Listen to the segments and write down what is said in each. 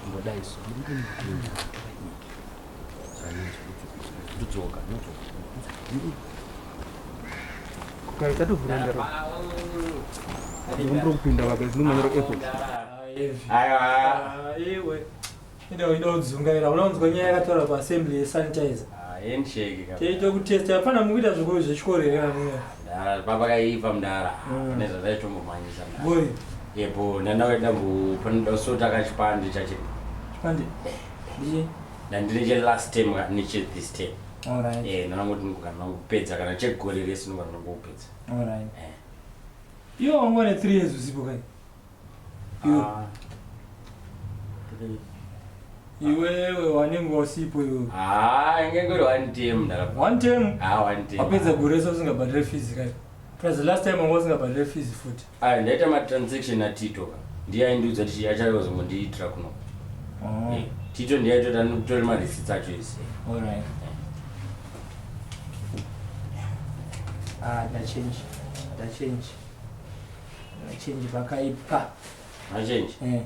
Mbodai so. Ndodzoka, ndodzoka. Kai tatovhura ndaro. Ndikumbira kupinda baba, ndinomhanyira kuairport. Aiwa. Iwe. Ida ida kudzungaira. Unaunzwa nyaya yakataura paassembly yesanitizer. Handshake ka. Teita kutesta hapana mukuita zveko zvechikoro here vamwe. Mdara, baba kaipa mdara. Pane zvataitombomhanyisa mdara. Boy, Yebo, ndanda ndambopanoda sota kachipande chacho. chipande. Ndiye. Ndandine che last term ka neche this term. All right. Eh, ndangoti ndikana kupedza kana chegore rese ndikana kupedza. All right. Eh. Iwe wanga une 3 years usipo kai. Iwe. Ah. Iwewe wanenge usipo iwe. Ah, ingengori one term mdara. One term. Ah, one term. Wapedza gore rese usingabhadhare fees kai. Plus the last time wanga usingabhadhare fees futi. Ah, ndaita ma transaction na Tito ka. Ndiye aindiudza kuti achazongondiitira kuno. Oh. Eh, Tito ndiye aitoti anotore ma receipts acho ese. All right. Ah, ndachange. Ndachange. Ndachange pakaipa. Machange. Eh.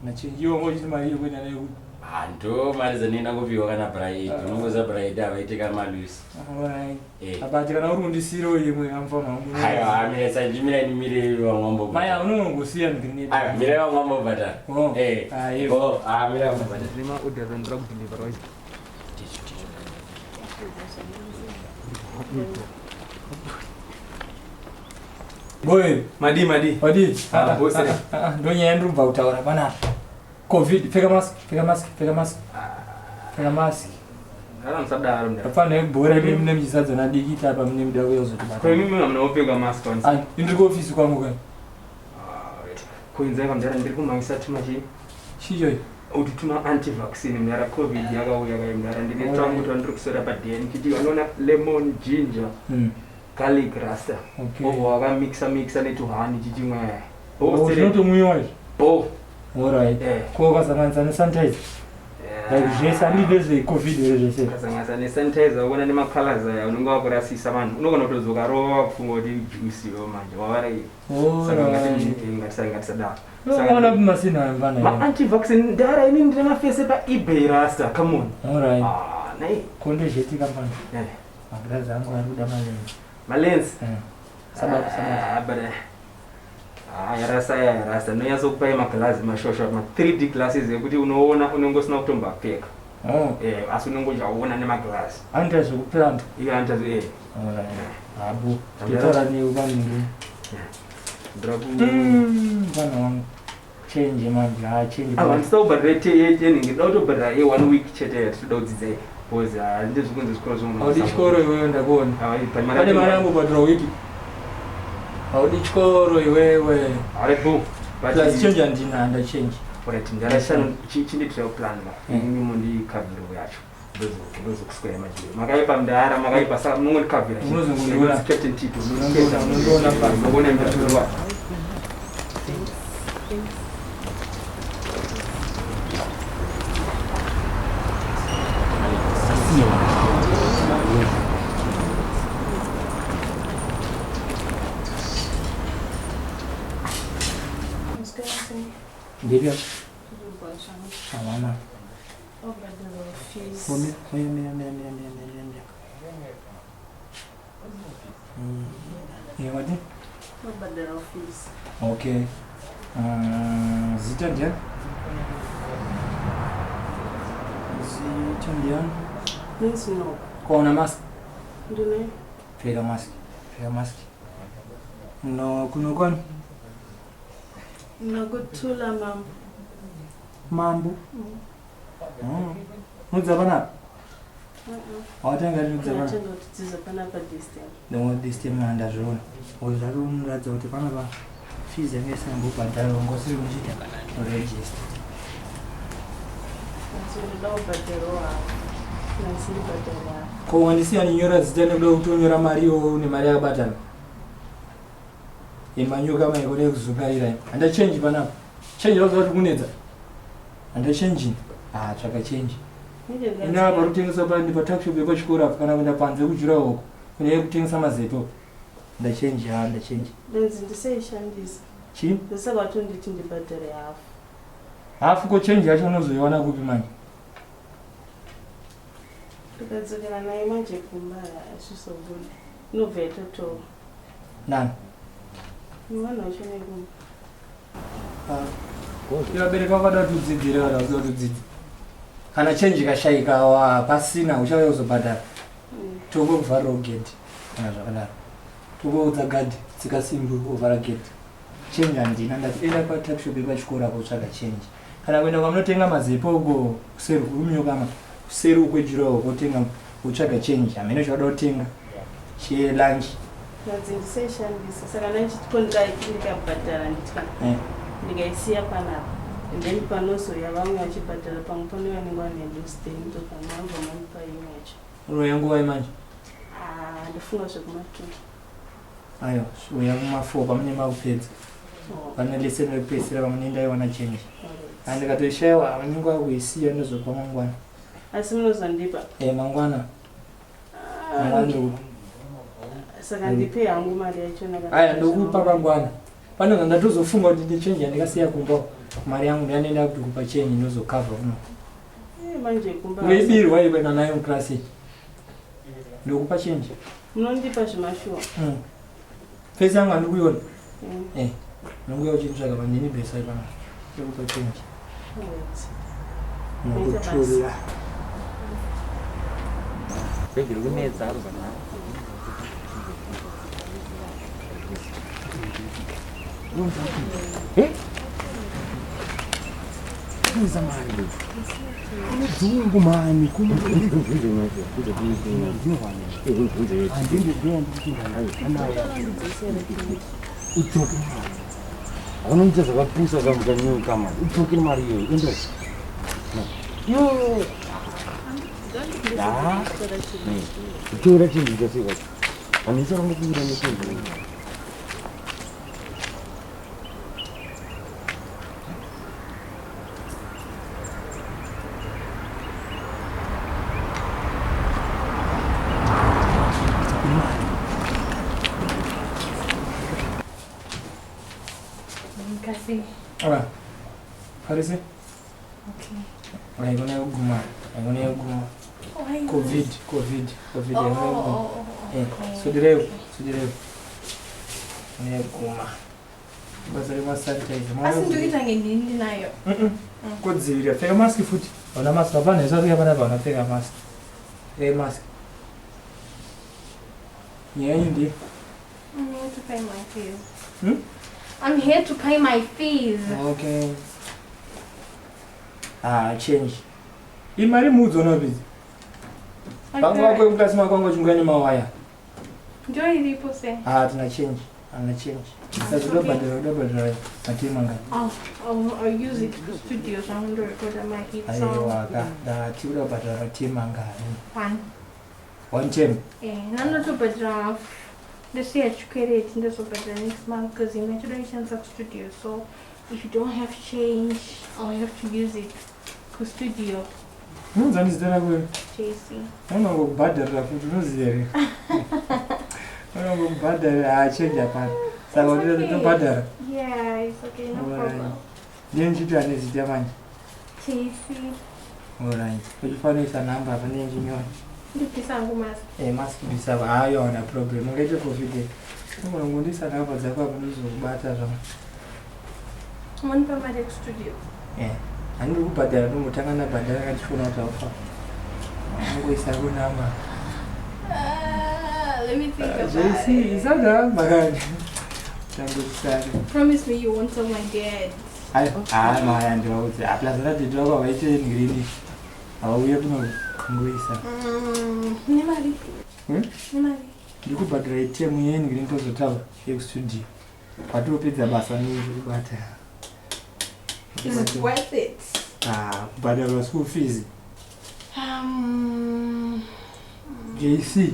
Ndachange iwe wanga uchiti mari yekuenda nayo kupi? Ah, ndo mari dzandinoenda kupiwa kana Bright. Unongoziva Bright havaite kamalusi. All right. Eh. Apa kana uri kundisiirawo imwe amfana wangu. Aiwa, mira sanjimira nimire vamwe vambo. Mai unongosiya ndineti. Aiwa, mira vamwe vambobhadhara. Oh. Eh. Ah, yebo. Oh, ah, mira vamwe vambobhadhara. Ndine maorders andinoda kudeliver wacho. Boy, Madi madi. wadii? Ah, boss. Ndo nyaya yandiri kubva kutaura panapa. Covid, pfeka mask, pfeka mask, pfeka mask. Pfeka mask. Ndara musadaro ndara. Hapana yebhora imi mune muchisadza nadikita apa mune muda kuuya kuzotibata. Ko imimi hamuna kupfeka mask once. Ah, ndiri kuofisi kwangu kai. Kuinzai kamdara ndiri kumhanyisa tuma chi Chicho kuti tuma anti vaccine mdara covid yakauya kai mdara ndine twangu twandiri kusora paden chiti unoona lemon ginger garlic rasta. Okay. Obva wakamixa mixa netuhani chichimwe. Oh, zvinotomwiwa izvi. Bo. Alright. Eh. Ko ukasanganisa nesanitizer. Like zvese handii ndezvecovid here zvese. Ukasanganisa nesanitizer uona nemacolors aya unenge wakurasisa vanhu unogona kutodzoka rova wakufunga kuti juice iwe manje wavara iyo. Saka Alright. ngatisadaro. Unoona kumasina ayo mfana. Ma anti-vaccine ndara ini ndine mafese paebay rasta come on. Alright. Ah, nai. Kondo zvetika mfana. Eh, Magirazi angu ari kuda malenzi. Malens. Eh. Sabata sabata. Ah, but ah, yarasa ya rasta ndonyatsokupai maglazi mashosha ma 3D glasses ekuti unoona unenge usina kutombapfeka. Oh, Eh, asi unenge uchaona nemaglazi. anoita zvekuplanta. Iyo antazo eh. Alright. Habo. Totaura newe panhingi. Ndira ku Mfana wangu. Change manje, ah change. Ah, handisida kubhadhara yenhingi ndida kutobhadhara ye one week chete yatinoda kudzidza iyi because handizvikunzi zvikoro zvimwe. Haudi chikoro iwewe ndakuona. Ah, Pane mari yangu kubhadhara wiki. Haudi chikoro iwewe. Alright, boom. But Plus change handina handa change. Alright, ndarashano chindiitira plan la. Inini mundikavhiro yacho. Ndozokuswera manje. Makaipa mndara, makaipa saka munongondikavhira. Unozongondiona. Captain Tito. Unondiona, unondiona pa. Unondiona mndara. Ndivyo. Havana. Mira, mira, mira, mira, mira, mira, mira. Eh, wati? Okay. Zita ndiani? Zita ndiani? Kwaona mask? Pfeka mask. Pfeka mask. No, kuno kwani? Nokuthula mambo. Mambo. Oh. Unodza panapa? Watanga rinodza panapa? Ndinotenda kuti dziza panapa this time. Ndingo this time handazviona. Uyu zvatomuratidza kuti panapa fees yange isina kumbobhadharwa ngosiri muchiita register. Asi ndoda kubhadharwa hapo. Nhasi ndibhadhare hapo. Ko wandisiya ndinyora zita nekuda kuti unyora mari iwowo une mari yakabatana. Yemanyoka maiko nekuzungaira. Handa change panapa. Change vazoda kuti kunetsa. Handa change. Ah, tsvaka change. Ina pari kutengesa pa pa tuckshop yepachikoro apo kana kuenda panze kujura uko. Kune kutengesa mazeto. Ndachange, ha ndachange. Ndanzi ndisaishandisa. Chii? Ndosaka watonditi ndibhadhare hafu. Hafu ko change yacho unozoiwana kupi manje? Ndikadzokera naye manje kumba hazvizobuda. Inobva yatotorwa. Nani? Nevanhu vacho nekumba. Vabereki vakada kuti udzidzire kana usida kuti udzidze. Kana change ikashaika wa pasina uchauya kuzobhadhara. Tongokuvharirawo gate kana zvakadaro. Tongoudza gadhi tsika simbi wovhara gate. Change handina ndati enda patuckshop yepachikoro apo utsvaga change. Kana kuenda kwamunotenga mazepo uko kuseri kuruminyokama kuseri uko kwejurawo kotenga wotsvaga change hameno chauda kutenga chelunch. Ndanzi ndisaishandisa saka ndachiti ndikabhadhara nditya Eh. ndikaisiya panapa and then panozouya vamwe vachibhadhara pamwe pane vanenge vane loose then ndobva mabva mandipa imwe yacho. Unouya nguvai manje? Ah, ndofunga zvekumatwo. Aiwa, uya kuma4 pamune makupedza. Oh, Pane lesson rekupedzisira pamune ndaiwana change. alright. Ah, ndikatoishayiwa vanenge vakuisiya ndozopa mangwana. Asi munozondipa? Eh, mangwana. Ah, Mangwana ndokupa. Saka ndipe hangu mari yacho kana Aya ndokupa mangwana. Pane zvandatozofunga kuti ndichange yandikasiya kumba. Mari yangu ndiyanoenda kuti kupa change ndozokavha kuno. Eh, manje kumba. Unoibirwa iwe kana nayo muclass. Ndokupa change. Munondipa zvemashuwa. Face yangu handikuiona. Eh. Nonguya uchinditsvaga pandini bhesa ipana. Ndokupa change. Alright. Nokutura. Bhegi riri kunetsa aro zvakanaka. Kuza mani. Dzungu mani. Udzoke mari. Unoita zvakapusa kamukanyoka mani. Udzoke mari iyoyo. Enda. Yo. Da. Kutora chinhu chaseka. Handisa ranga kuura nechinhu. Kasi. Ora. Parisi? Okay. Haikona yekuguma. Haikona yekuguma. Why? Covid, Covid, Covid Oh, haikona yekuguma. oh, oh, oh. Eh, sudireyo, sudireyo. Haikona yekuguma. Basa remasanitizer. Asi ndikuita ngendini ndinayo. Kudzivirira. Pfeka mask futi. Hauna mask hapana isati panapa hauna pfeka mask. Pfeka mask. Nyaya yenyu ndiyo. I'm here to pay my fees. Hmm? I'm here to pay my fees. Okay. Ah, change. Imari mudzo unopidza. Pamwe wako yekuklasi mako wanga uchinguya nemawaya. Ndio iripo se. Ah, tina change. Ana change. Sasa todobhadhara, todobhadhara matema ngani. I'll use it for studio so I'm going to record my hit song. Aiwa ka, ndati kuda kubhadhara matema ngani. One. One term. Eh, nandotobhadhara half. Ndosiya chikwereti ndozobhadhara next month because imwe toda kushandisa kustudio so if you don't have change I'll have to use it kustudio. Unonzani zita rako iwe? JC. Unongokubhadharira futi unoziva here? Unongokubhadharira, ah, change hapana. Saka It's okay. tobhadhara. Yeah, it's okay, no Alright. problem. Ndiye ndichiti ane zita manje. JC. Alright. Uchifanisa namba apa ndiye ndichinyora. Ndibvisa hangu mask. Eh, mask bvisa apa. Hayo hauna problem. Ungaite covid. Unongondisa namba dzako apa ndozokubata zvamo. Mundipa mari yekustudio. Eh, handiri kubhadhara ndombotanga ndabhadhara kachifona kuti aufa. Ungoisa kunamba. Ah, let me think about JC, it. isa namba kani. Tangosari. Promise me you won't tell my dad. Ayo, ah, maya ndivaudze. Ah, plus radhidhi vako havaite ngirini. Havauye kuno kungoisa. Nemari. Hmm? Nemari. Ndiri kubhadhara itemu yeni ngirini tozotaura yekustudio. Patopedza basa ndiri kubata. Is it worth it? Ah, kubhadharwa school fees. JC. Yes.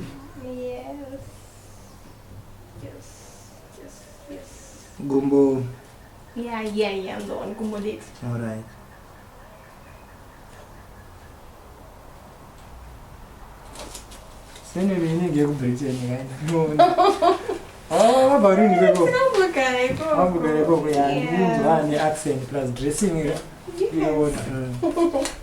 Yes. Yes. Yes. Gumbo. Yeah, I'm the one. Gumbo late. Alright. Sene inenge yekuBritain kaenda. Wakabva rini ikoko? Ndakambogara ikoko. Wambogara ikoko ya Yeah. ndinzwa ne accent plus dressing Yes. iona.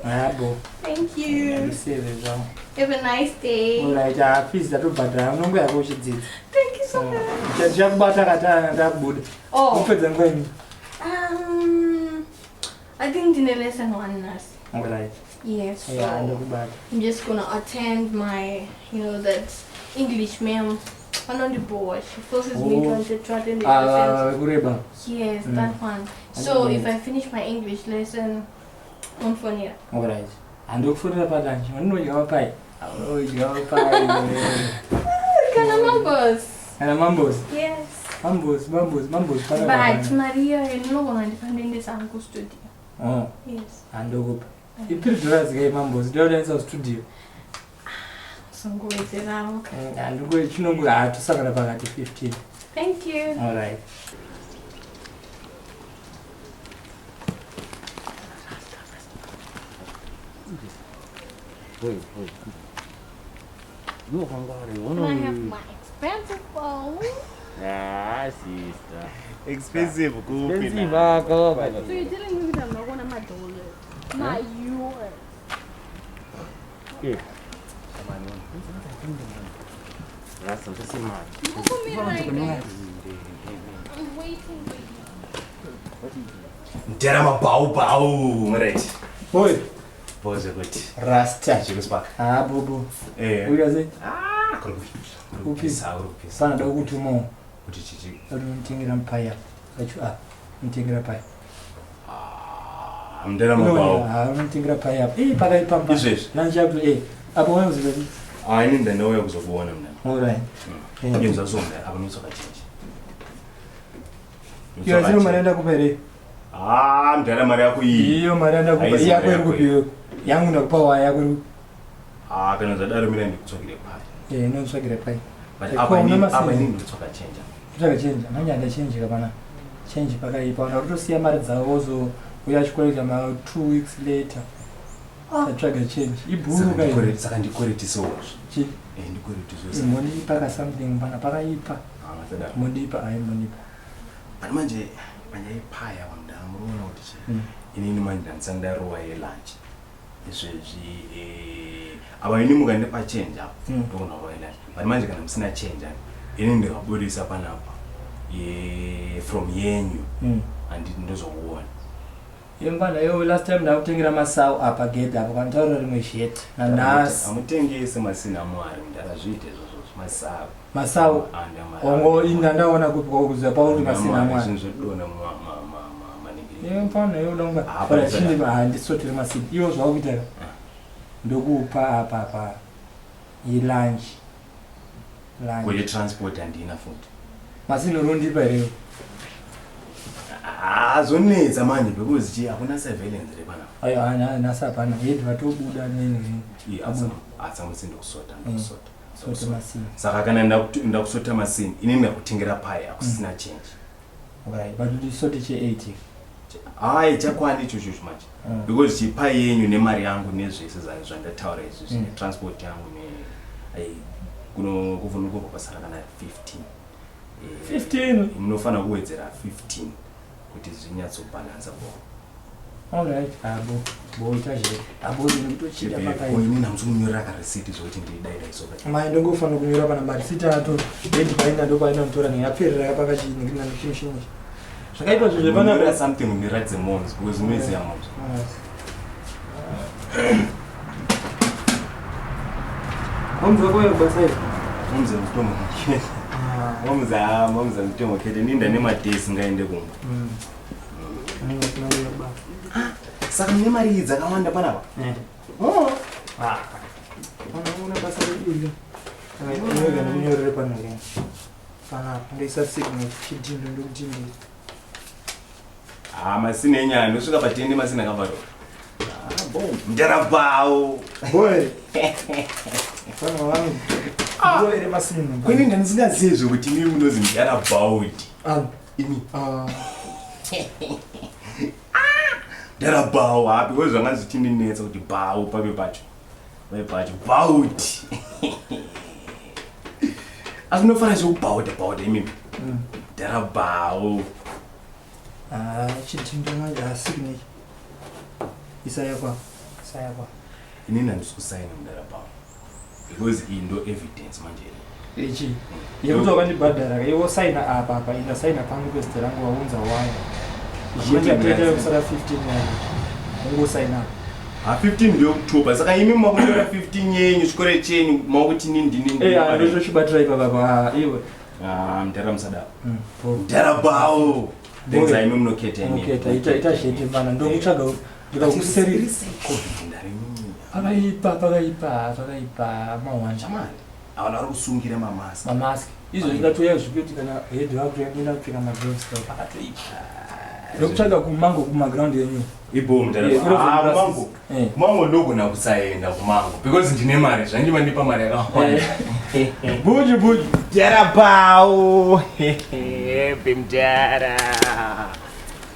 Habo. Thank you. Ndiseve zvangu. Have a nice day. Alright, ah fees tatobhadhara unongo yako uchidzidza. Thank you so much. Ndichakubata kata ndakubuda. Oh. Upedza nguva ini. I think ndine lesson one nurse. Alright. Yes. So Yeah, ndokubata. I'm just gonna attend my, you know, that English ma'am. I'm on the board. She forces me to Oh. attend to attend the Ah, lessons. kureba. Yes, that one. I So don't if know. I finish my English lesson, on phone here. Alright. Handikufonera palunch. Unodya mapai. Unodya mapai. Kana mambos. Kana mambos. Yes. Mambos, mambos, mambos But pana. Maria, ndinogona ndifandoendesa hangu studio. Oh, Yes. handokupa. I$3 kai mambos. Ndodaisa studio. Songowedzerawo. Handiko chinongo hatusangana pakati 15. Thank you. Alright. Oi, oi. Iwe wakangwara, Can I have uno- my expensive phone? Ah, sister. Expensive kupi Expensive na? aka, aka. So you're telling me that I'm not gonna my dollars? My yours. Eh. Rasta, usasimama. I'm waiting for you. Ndera mabhaubhau right. Oi, Boze kuti Rasta. chikusipaka. Ah, bobo. Eh. Uya sei? Ah, kuri kupisa. Kuri kupisa, kuri kupisa. Pana da kutumawo. Kuti chichi. Unotengera mupai apa. Acho ah, unotengera pai. Ah, ndera mabhau. Ah, unotengera pai apa. Eh, pakaipa mpa. Izvezvi? Lunch yako eh. Apo wewe uzivati. Ah, ini ndinouya kuzokuona mna. Alright. Eh. Inzwa so mna, apa notsoka chinji. Iyo zino mari yandakupa here? Ah, mdala mari yako iyi. Iyo mari yandakupa. Haisi Yako mari iri yako kupi iyo? Yangu ndakupa waya yako iri kupi? Ah, kana zvadaro mina ndikutsvakire pai. Eh, inotsvakira pai. But Eh, apa ko, ini una masini? apa ini ndikutsvaka chenja. Kutsvaka change, manje handachenjika pana. Change pakaipa. Vanhu vari mari dzavo vozouya chikoleka ma 2 weeks later. Tatsvaga change. Ibhuru Saka kai. saka ndikweretisewo. Chi? Eh, ndikweretisewo. Mondipa ka something pana pakaipa. Ah, zvadaro. Mondipa, ai mondipa. But manje manje iphaya kwamdala munoona kuti chi. Inini manje ndandisati ndarowa yelunch. Izvezvi eh apa ini mukandipa change apa. Ndogona kurowa yelunch. But manje kana musina change apa, ini ndikabudisa panapa. Ye from yenyu. Handiti ndozokuona. Yemfana yo last time ndakutengera masau apa gedhi apo kantaurira rimwe zheti nanhasi. Hamutengesi masina mwari mudhara zviite izvozvo masau. Masau ongo ina ndaona kupi kwakuziva pauri masina mwari. Zvinhu zvodona maningiri. Yemfana yo donga. Ah, Ora pana chindi handisoteri masini. Iwo zvakuita ka. Ndokupa apa apa yelunch. Lunch. Kune transport handina futi. Masini uri here? Ah, zvonetsa manje because chi hakuna surveillance re panapa. Ayo nhasi hapana. Yedhi vatobuda nini. Iye atsamusi ndokusota ndokusota. Sote masini. Saka kana ndakusota masini ini ndakutengera pai hakusina change. Right, but ndisote che 80. Hayi chakwani ichocho manje. Because chi pai yenyu nemari yangu nezvese zvandataura izvi netransport yangu ne ai kuno kuvunuka kwasara kana 15. 15 Munofanira kuwedzera 15 kuti zvinyatsobhalansa bo. Alright, abo. Boita zve. Abo ndinotochida pakai. Ini namusi kunyorera karisiti zvokuti ndidai so. Mai ndongofanira kunyora pana marisiti ato. Dedi paina ndo paina mutora ndingaperera pakachini kana chimushini. Zvakaipa zvinhu Panapa zvepanapa. something uniratidze moms because unoiziva moms. Moms wako yobasa here? Moms mutombo. Moms ah moms mutombo kete ninda nemadhesi ngaende kumba. Saka mune mari idzi dzakawanda panapa? Eh. Oh. Ah. Unoona basa redu. Ndinoga ndikunyorere pano here. Panapa ndoisa signal chidhindo ndokudhindisa. Ah masina enyaya ndosvika patende masina akavharwa. Ah bo. Ndarabhawo. Boy. Pano wangu. Ndo ere masina. Kwini ndandisingazivi zvekuti imi munozi ndarabhaudi. Ah. Imi. Ah. Ndarabhawo hapi because zvanga zvichindinetsa kuti bhawo pape pacho. Pape pacho bhaudi. Asi munofanira zvekubhauda bhauda imimi. Mudhara bhau. Ah, chidhindo manje asignature. Isaya kwa. Isaya kwa. Inini handisi kusaina mudhara bhau. Because iyi ndo evidence manje ini. Ichi. Yekuti wakandibhadhara iwe wosaina apa apa ina saina pangu pezita rangu waunza waya. Manje atoita kusara 15 yacho. Ungosaina. Ha 15 ndeyokutopa saka imi makutora 15 yenyu chikore chenyu makuti inini ndini. Eh, ah, ndochochibatira ipapa pa iwe. Ah, mudhara musadaro. Bo. Mudhara bhau. Thanks Boy. imi munoketa imi. Unoketa ita ita shete mana ndokutsvaga ndikakuserira. Covid ndarimini. Pakaipa pakaipa pakaipa mawanja. Chamani. Ava vari kusungira mamask. Mamask. Izvo zvingatouya zvikuti kana head vakutoenda kupfeka magloves ka pakatoipa. Ndokutsvaga kumango kumaground yenyu. Ibo mudhara. Eh, Ah, kumango. Eh. Kumango ndogona kusaenda kumango because ndine mari zvandiva ndipa mari yakawanda. Buju buju. Mudhara bhau. Bimdara.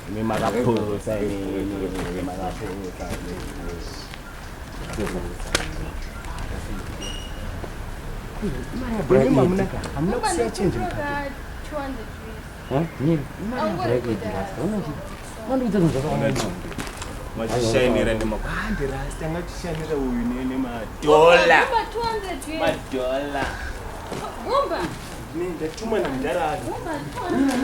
Imi makapusa imi makapusa. Hamuna kusiya change mukati. Machishainira nemaandirasta angachishainira uyu nemadola madola Gumba. ndatuma namudhara Gumba 200.